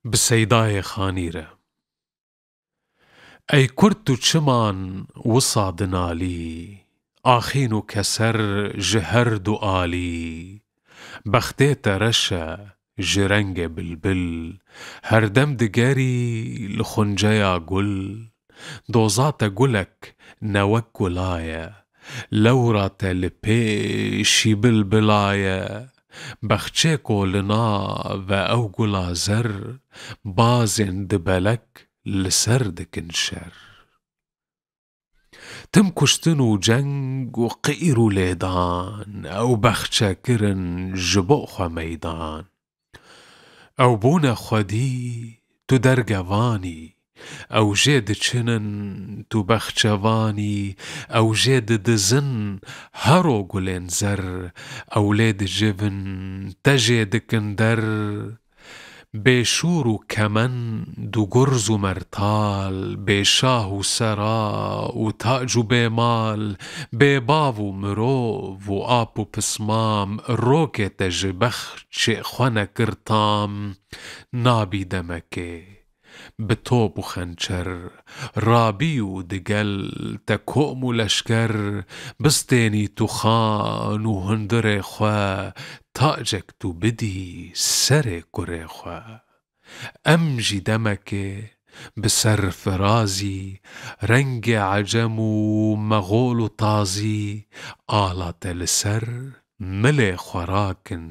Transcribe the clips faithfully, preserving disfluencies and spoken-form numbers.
Bi Seydayê Xanî re. Ey kurd tu çiman wisa dinalî, axîn û keser ji her du alî. Bextê te reş e ji rengê bilbil, herdem digerî li xunceya gul. Doza te gulek ne wek gula ye, lewra te li pêşî bilbila ye. Bexçê ku li nav e ew gula zer, bazên dibelek li ser dikin şer. Tim kuştin û ceng û qîr û lêdan, ew bexçe kirin ji bo xwe meydan. Ew bûne xwedî, tu dergevanî, ew jê diçinin, tu bexçevanî, ew jê didizin, hero gulên zer, ew lê dicivin, te jê dikin der. Bêşûr û kemend û gurz û mertal, bêşah û sera û tac û bêmal, bêbav û mirov û ap û pismam, rokê te ji bexçê xwe nekir tam, nabî demekê. Bi top û xençer, rabî û digel te kom û leşker, bistênî tu xan û hundirê xwe, tacek tu bidî serê kurê xwe. Em jî demekê bi ser firazî, rengê ecem û mexol û tazî, ala te li ser milê xwe rakin,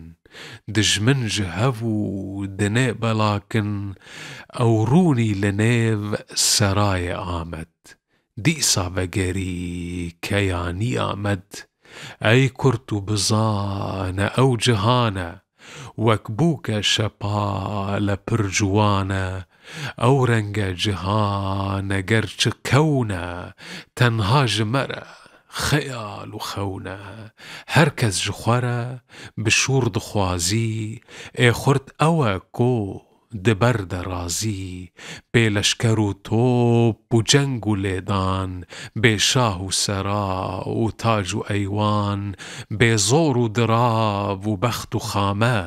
dijmin ji hev û dinê belakin, ew rûnî li nêv serayê Amed. Dîsa vegerî keyanî Amed. Ey kurt û bizane ew cihan e, wek bûke şepale pir ciwan e. Ew renge cihan e ger çi kewn e, tenha ji me re xeyal û xewn e. Her kes ji xwe re bi şûr dixwazî, ê xurt ew e ku di ber de razî, bê leşker û top û ceng û lêdan, bê şah û sera û tac û eywan, bê zor û dirav û bext û xame,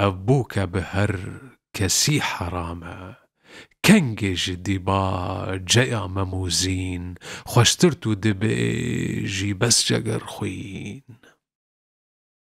ev bûke bi her kesî heram e. Kengê ji dîba ceya Mem û Zîn, xweştir tu dibêjî bes cegerxwîn.